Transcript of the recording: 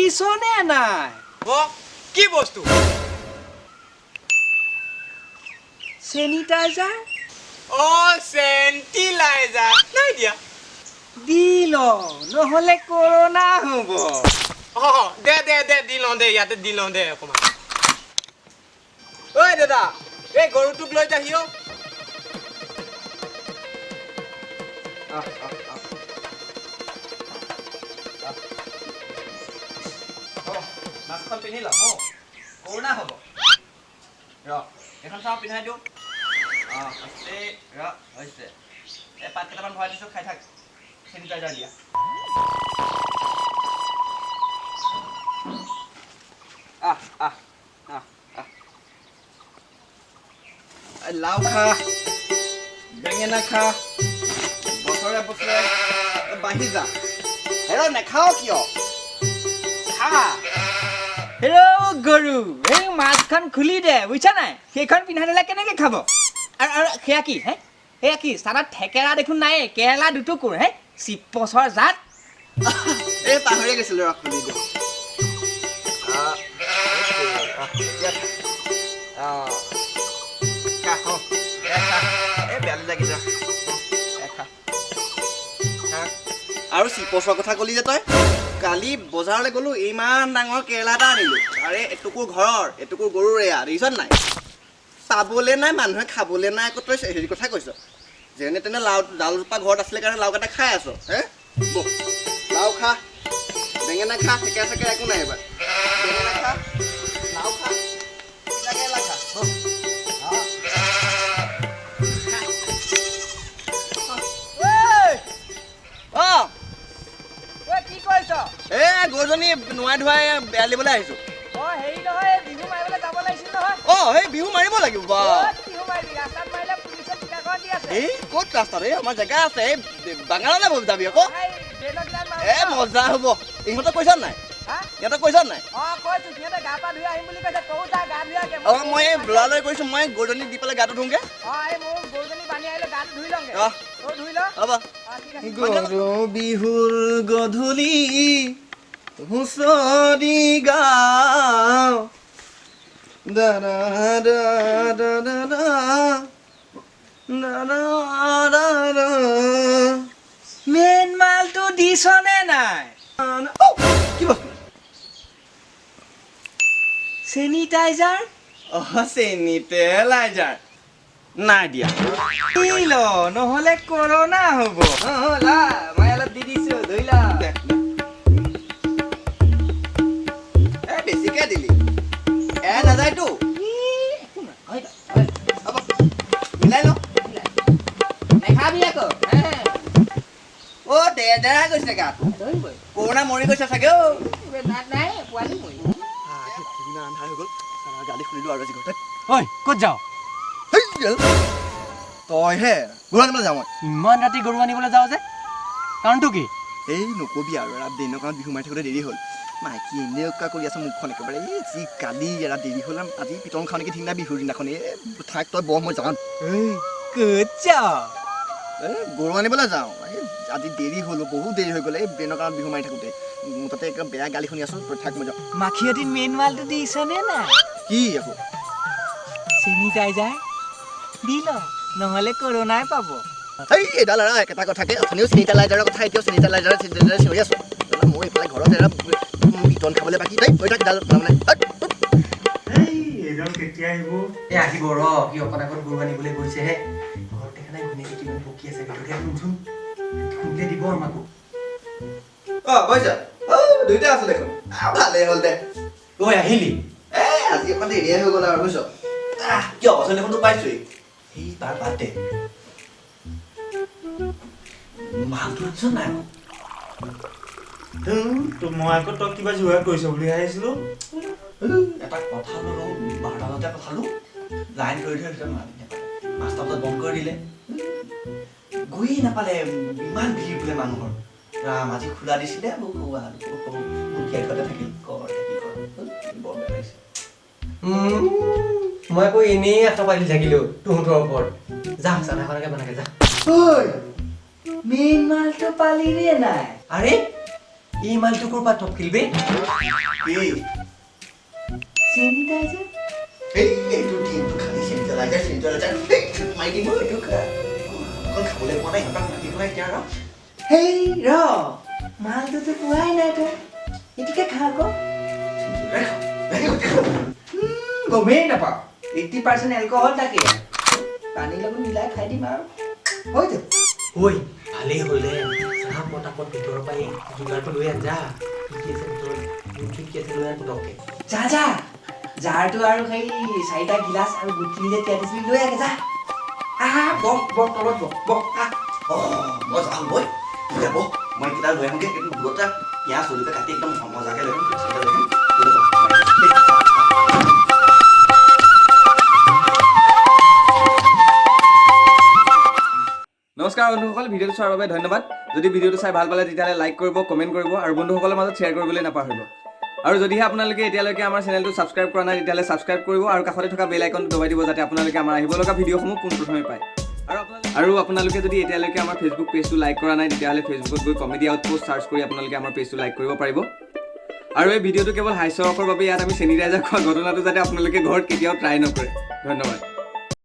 দিছনে নাই? অ, কি বস্তু? চেনিটাইজাৰ। অ, চেণ্টিলাইজাৰ নাই দিয়া। দি ল, নহ'লে কৰোণা হ'ব। অ, দে দে দে, দি লওঁ দে, ইয়াতে দি লওঁ দে অকণমান। ঐ দাদা, এই গৰুটোক লৈ যাহি অ। মাস্কখন পিন্ধি ল, কৰোণা হ'ব। ৰ, এইখন চাওঁ, পিন্ধাই দিওঁ। অঁ, এই ৰ, হৈছে। এই পাত কেইটামান ভৰাই দিছোঁ, খাই থাক। চেনিটাইজাৰ দিয়া। আহ আহ আহ আহ, লাও খা, বেঙেনা খা, বছৰে বছৰে বাঢ়ি যা। হেৰ, নাখাৱ কিয়? খা। হেৰ' গৰু, এই মাস্কখন খুলি দে, বুজিছা নাই? সেইখন পিন্ধাই দিলে কেনেকে খাব? আৰু আৰু সেয়া কি হে? সেয়া কি চানাত থেকেৰা দেখোন নাই, কেৰেলা দুটুকুৰ হে, চিপছৰ জাত। এই পাহৰিয়ে গৈছিলোঁ, ৰ, খুলি দিওঁ। আৰু চিপছৰ কথা ক'লি যে তই, কালি বজাৰলৈ গ'লো, ইমান ডাঙৰ কেৰেলা এটা আনিলোঁ। আৰে এটুকুৰ ঘৰৰ, এটুকুৰ গৰুৰ, এয়া দেখিছ নাই? পাবলৈ নাই, মানুহে খাবলৈ নাই। আকৌ তই হেৰি কথা কৈছ, যেনে তেনে লাও ডালজোপা ঘৰত আছিলে কাৰণে লাওকেইটা খাই আছ হে। বহ, লাও খা, বেঙেনা খা, থেকেৰা চেকেৰা একো নাই এইবাৰ। বেঙেনা খা, লাও খা, তিতা কেৰেলা খা। অঁ, কি কৰিছ? এ গৰুজনী নোৱাই ধুৱাই এৰাল দিবলৈ আহিছোঁ। অ, হেৰি নহয়, বিহু মাৰিবলৈ যাব লাগিছিল নহয়। অ, সেই বিহু মাৰিব লাগিব। বিহু মাৰিবি? ৰাস্তাত মাৰিলে পুলিচে টিকাকৰণ দি আছে। এই ক'ত ৰাস্তাত? এই আমাৰ জেগা আছে, এই বাগানলৈ যাবি আকৌ। এ মজা হ'ব। ইহঁতক কৈছ নাই? ইহঁতক কৈছ নাই? অ, মই এই ল'ৰালৈ কৈছোঁ, মই গৰুজনী দি পেলাই গাটো ধুওঁগে। হ'ব। গৰু বিহুৰ গধূলি হুঁচৰি গাওঁ, দা দা দা দা দা দা দা দা। মেইন মালটো দিছনে নাই? কি বস্তু? চেনিটাইজাৰ। অ, চেনিটাইজাৰ নাই দিয়া। দি ল, নহ'লে কৰোণা হ'ব। লা, মই অলপ দি দিছোঁ, ধুই ল। এ বেছিকে দিলি, এ নাযায়তো। মিলাই ল। নেখাবি আকৌ। অ, ডেৰ গৈছে গাটো, কৰোণা মৰি গৈছে চাগে। অ, নাই, পোৱালি মৰি আন্ধাৰ হৈ গ'ল, গালি খুলিলো আৰু আজি ঘৰতে। ঐ, ক'ত যাওঁ? তইহে গৰু আনিবলৈ যাওঁ মই। ইমান ৰাতি গৰু আনিবলৈ যাওঁ যে, কাৰণটো কি? এই নকবি আৰু, এৰা দিনৰ কাৰণত বিহু মাৰি থাকোঁতে দেৰি হ'ল। মাইকী এনেকুৱা কৰি আছে মুখখন একেবাৰে। এই যি গালি, এৰা দেৰি হ'ল, আজি পিটন খাওঁ নেকি ঠিক নাই বিহুৰ দিনাখন। এই থাক তই বহ, মই যাওঁ। ক'ত যাওঁ? এই গৰু আনিবলৈ যাওঁ। এই আজি দেৰি হ'ল, বহুত দেৰি হৈ গ'ল, এই ব্ৰেইনৰ কাৰণত বিহু মাৰি থাকোঁতে। মুঠতে একদম বেয়া গালি শুনি আছোঁ, তই থাক, মই যাওঁ। মাখিয়তীত মেইন মালটো দিছনে নাই? কি আকৌ? চেনিটাইজাৰ দি ল, নহ'লে কৰোণাই পাব। এই এডাল আৰু একেটা কথাকে, অথনিও চেনিটাইজাৰৰ কথা, এতিয়াও চেনিটাইজাৰ চেনিটাইজাৰ চিঞৰি আছোঁ। মোৰ এইফালে ঘৰত এৰা পিটন খাবলৈ বাকী। তই থাক, ডাল মানে। এইজন কেতিয়া আহিব? এই আহিব ৰ, সি অকণ আগত গৰু আনিবলৈ গৈছেহে। ঘৰত দেখা নাই ঘৈণীয়েকে কিমান বকি আছে ভিতৰতে, শুনচোন, শুনিলে দিব আমাকো। অ, বৈছ, অ, দুইটা আছো দেখোন, ভালেই হ'ল দে। ঐ, আহিলি? এই আজি অকণ দেৰিয়ে হৈ গ'ল আৰু, বুজিছ। কিয় অথনি দেখোন তোক পাইছোৱেই। এই তাৰ বাদ দে, মালটো আনিছ নাই? মই আকৌ তই কিবা যোগাৰ কৰিছ বুলি আহিছিলোঁ। এটা কথা লগাওঁ, 12টা বজাতে পঠালোঁ, লাইন ধৰি ধৰি ভিতৰত মাল নাপালে, 5টা বজাত বন্ধ কৰি দিলে, গৈয়ে নাপালে, ইমান ভিৰ বোলে মানুহৰ। ৰাম, আজি খোলা দিছিলে, মুখিয়াই থোৱাতে থাকিল। কৰ কি কৰ, বৰ বেয়া লাগিছে। মই আকৌ এনেই আশা পাতি থাকিলো তহঁতৰ ওপৰত। যা, চানাখনকে বনাগে যা। মেইন মালটো পালি নে নাই? আৰে এই মালটো ক'ৰ পৰা টপকিল বে? এই। চেনিটাইজাৰ। এই, এইটো দিনটো খালি চেনিটাইজাৰ চেনিটাইজাৰ। এই, মাৰি দিম ঐ এইটোক। অকণ খাবলৈ পোৱা নাই, ইহঁতক মাতি পেলাই এতিয়া আৰু। হেই ৰ, মালটোতো পোৱাই নাই তই, এতিয়াকে খা আকৌ। গমেই নাপাওঁ, 80% এলকহল থাকে, পানীৰ লগত মিলাই খাই দিম আৰু হৈ যাব। ঐ, ভালেই হ'ল দে। যা, পটাপট ভিতৰৰ পৰা এই যোগাৰটো লৈ আন। যা, কি কি আছে ভিতৰত, বুট চুট কি আছে লৈ আন পটককে। যা যা, জাৰটো আৰু সেই চাৰিটা গিলাচ আৰু বুটখিনি যে তিয়াই দিছিলি লৈ আগে যা। আহা, বহ বহ, তলত বহ বহ, আহ। অঁ, মই যাওঁ বৈ, তই বহ, মই এইকেইটা লৈ আহোঁগৈ। এইটো দূৰতে পিঁয়াজ জলকীয়া কাটি একদম মজাকৈ লৈ আহিম, পিঁয়াজ লৈ আহিম। তই বহ, দেই। নমস্কাৰ বন্ধুসকল, ভিডিঅ'টো চোৱাৰ বাবে ধন্যবাদ। যদি ভিডিঅ'টো চাই ভাল পালে, তেতিয়াহ'লে লাইক কৰিব, কমেণ্ট কৰিব আৰু বন্ধুসকলৰ মাজত শ্বেয়াৰ কৰিবলৈ নাপাহৰিব। আৰু যদিহে আপোনালোকে এতিয়ালৈকে আমাৰ চেনেলটো ছাবস্ক্ৰাইব কৰা নাই, তেতিয়াহ'লে ছাবস্ক্ৰাইব কৰিব আৰু কাষতে থকা বেল আইকনটো দবাই দিব, যাতে আপোনালোকে আমাৰ আহিব লগা ভিডিঅ'সমূহ পোনপ্ৰথমে পায়। আৰু আপোনালোকে যদি এতিয়ালৈকে আমাৰ ফেচবুক পেজটো লাইক কৰা নাই, তেতিয়াহ'লে ফেচবুকত গৈ কমেডি আউটপোষ্ট চাৰ্চ কৰি আপোনালোকে আমাৰ পেজটো লাইক কৰিব পাৰিব। আৰু এই ভিডিঅ'টো কেৱল হাস্যৰসৰ বাবে ইয়াত আমি চেনিটাইজাৰ খোৱা ঘটনাটো যাতে আপোনালোকে ঘৰত কেতিয়াও ট্ৰাই নকৰে। ধন্যবাদ।